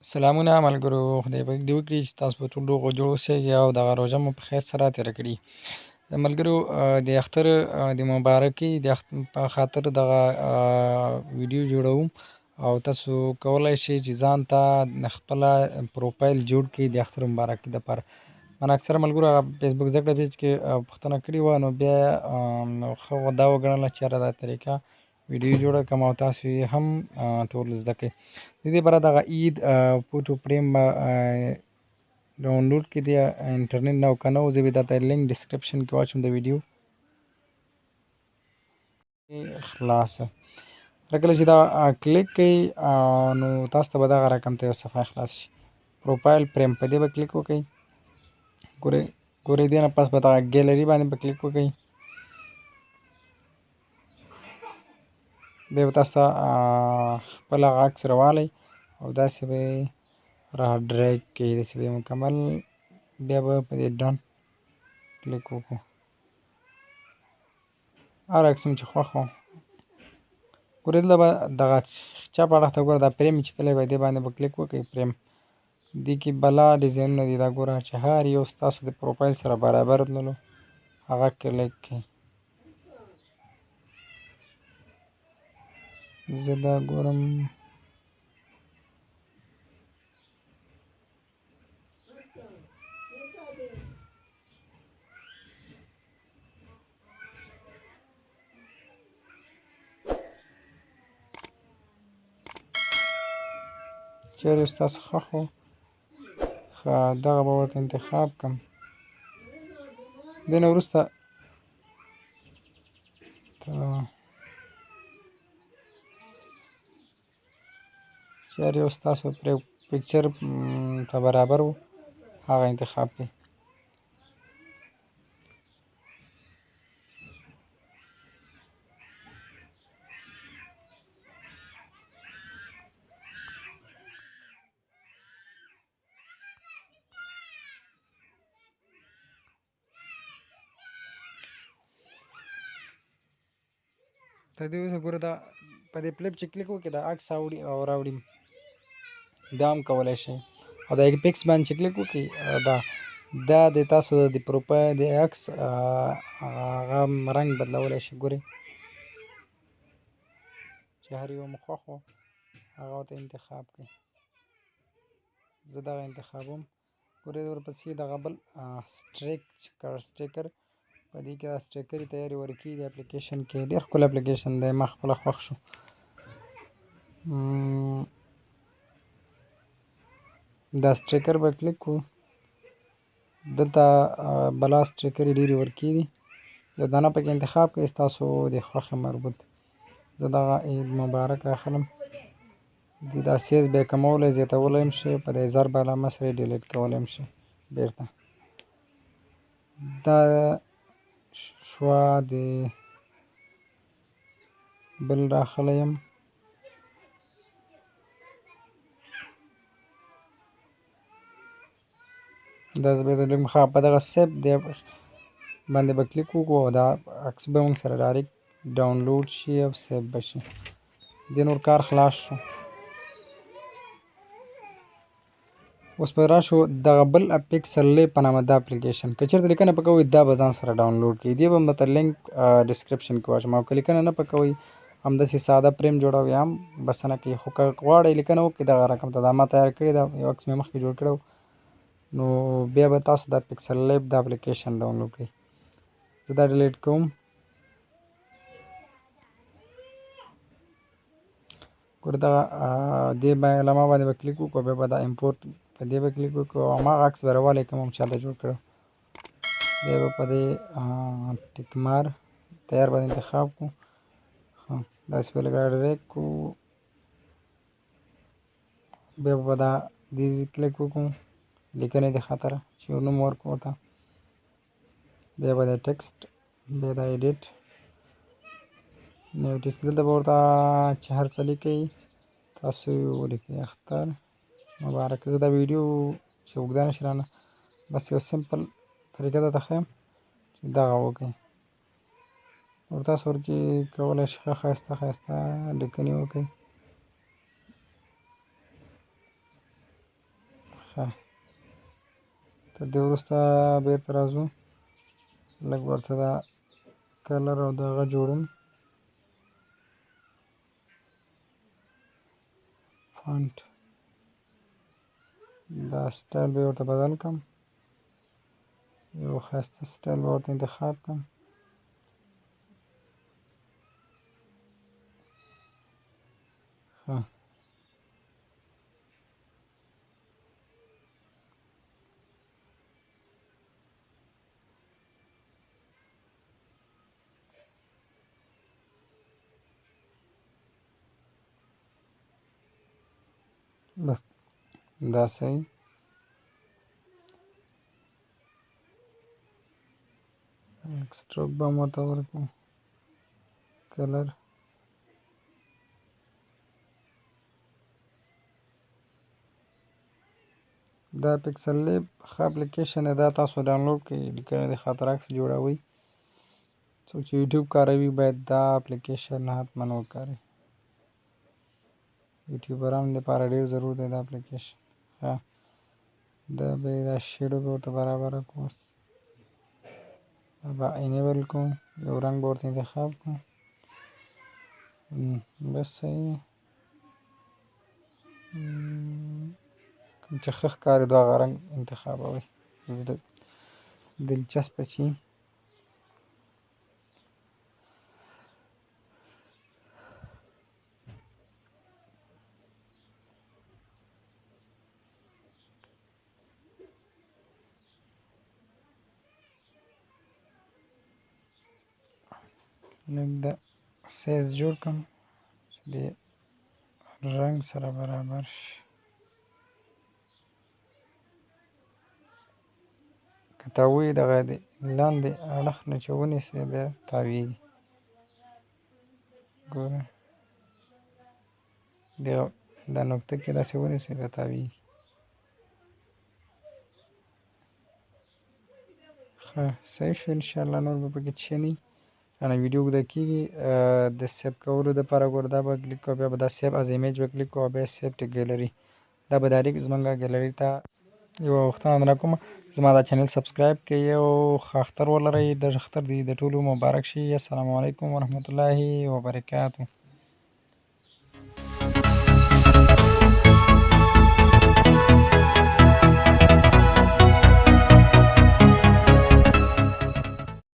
سلامونه ملګرو، خدای پاک دې وکړي چې تاسو به ټول روغ او جوړ اوسئ او دغه روژه مو په خیر سره تېره کړي. ملګرو، د اختر د مبارکي د په خاطر دغه ویډیو جوړوم او تاسو کولای شئ چې ځان ته خپله پروفایل جوړ کړئ د اختر مبارکي دپاره. من اکثره ملګرو هغه فیسبوک زده کړه پیج کې پوښتنه کړې وه، نو بیا ښه دا وګڼله چې یاره دا طریقه ویډیو جوړه کړم او تاسو یې هم ټول زده کړئ. د دې لپاره دغه عید فوټو فریم به ډاونلوډ کړئ د انټرنیټ نه، او که نه زه به درته لینک ډسکرپشن کې واچوم د ویډیو. خلاصه کله چې دا کلیک کړئ نو تاسو ته به دغه رقم ته یو صفحه خلاص شي، پروفایل فریم، په دې به کلیک وکړئ. ګورئ ګورئ، دې نه پس به دغه ګیلري باندې به کلیک وکړئ. بیا به تاسو ته خپل هغه عکس راوالی او داسې به یې را ډریګ کړئ، داسې به یې مکمل، بیا به په دې ډن کلیک وکړو. هر عکس مو چې خوښ و، ګورئ دلته به دغه چپ اړخ ته ګوره دا فریم چې کلی به دې باندې به کلیک وکړئ. فریم دې کې بلا ډیزاینونه دي، دا ګوره چې هر یو ستاسو د پروفایل سره برابر تللو هغه کلیک کړئ. زه دا ګورم چېرې ستاسو خوښ و، ښه دغه به ورته انتخاب کړم. دې نه وروسته چې هر یو ستاسو پرې پکچر ته برابر و هغه انتخاب کړئ. تر دې اوسه ګوره دا په دې فلپ چې کلیک وکړي دا عکس اوړي او راوړي، دا هم کولی شئ. او دا پیکس باندې چې کلیک وکړي دا دا د تاسو د پروفایل د عکس هغه رنګ بدلولی شئ. ګورئ چې هر یو مو خوښ و هغه ورته انتخاب کړئ. زه دغه انتخابوم. ګورئ ورپسې دغه بل سټریکر، په دې کې دا سټریکرې تیارې ورکېږي د اپلیکیشن کې. ډېر ښکلی اپلیکیشن دی، ما خپله خوښ شو. دا سټریکر به کلیک کړو، دلته بلا سټریکرې ډېرې ورکېږي، یو دانه پکې انتخاب کړئ ستاسو د خوښې مربوط. زه دغه عید مبارک راخلم. دې دا سایز بیا کمولی زیاتولی هم شئ، په دې ضرب علامه سره یې ډیلیټ کولی هم شئ بېرته. دا شوه د بل راخلی یم. دا زه بیا د لږ ښه په دغه سیب دی باندې به کلیک وکړو او دا عکس به موږ سره ډایرکټ ډاونلوډ شي او سیب به شي. دې نور کار خلاص شو. اوس به راشو دغه بل پیکسل لیب په نامه دا اپلیکیشن. که چېرته لیکنه په کوئ دا به ځان سره ډاونلوډ کړئ، دې به درته لینک ډسکرپشن کې واچوم. او که لیکنه نه په کوئ همداسې ساده فریم جوړوئ هم بسنه کوي، خو که غواړئ لیکنه وکړئ دغه رقم ته دا ما تیار کړې ده، یو عکس مې مخکې جوړ کړی و، نو بیا به تاسو دا پیکسل لیب دا اپلیکیشن ډاونلوډ کړئ. زه دا ډیلیټ کوم. ګوره دغه دې علامه باندې به کلیک وکړو، بیا به دا امپورټ په دې به کلیک وکړو او هماغه عکس به راوالی کوم چې هلته جوړ کړو. بیا به په دې ټیک مار تیار باندې انتخاب کړو، ښه داسې به لږ راډریک کړو، بیا به دا دې کلیک وکړو لیکنې د خاطره چې یو نوم ورکړو ورته، بیا به دا ټیکسټ، بیا دا ایډیټ نو ټیکسټ، دلته به ورته چې هر څه لیکئ تاسو ولیکئ اختر مبارک. زه دا ویډیو چې اوږده نه شي رانه، بس یو سمپل طریقه درته ښیم چې دغه وکړئ. ور تاسو ورکې کولی شئ ښه ښایسته ښایسته لیکنې وکړئ. ښه، تر دې وروسته بېرته راځو، لږ ورته دا کلر او دغه جوړوم، فانټ دا سټایل به ورته بدل کړم، یو ښایسته سټایل به ورته انتخاب کړم. ښه، بس دا صحیح. سټروک به هم ورته ورکړو، کلر دا پیکسل لیب ښه اپلیکیشن دی، دا تاسو ډاونلوډ کړئ، لیکنه د خاطر عکس جوړوئ. څوک چې یوټیوب کاروي باید دا اپلیکیشن حتما وکاروي، یوټیوبرانو دپاره ډېر ضرور دی دا اپلیکیشن. ښه، دا به یې دا شیډو به ورته برابره کړو، اوس دا به انیبل کړو، یو رنګ به ورته انتخاب کړو. بس صحیح دی. کوم چې ښه ښکاري دغه رنګ انتخابوئ، زړه دلچسپه چې. لږ د سایز جوړ کړم چې د رنګ سره برابر شي. که تاووي دغه د لاندې اړخ نه چې ونیسي بیا تاویږي. ګوره دا نقطه کې داسې ونیسي بیا تاویږي. ښه صحیح شو انشاءالله. نور به پکې څه نه وي، رانه ویډیو اوږده کېږي. د سیو کولو دپاره ګوره دا به کلیک کوو، بیا به دا سیو از ایمیج به کلیک کوو، او بیا سیو ټو ګیلري، دا به ډایرکټ زمونږ ګیلري ته. یوه غوښتنه درنه کوم، زما دا چینل سبسکرایب کړئ او ښه اختر ولرئ. د اختر دې د ټولو مبارک شي. السلام علیکم ورحمت الله وبرکاتو.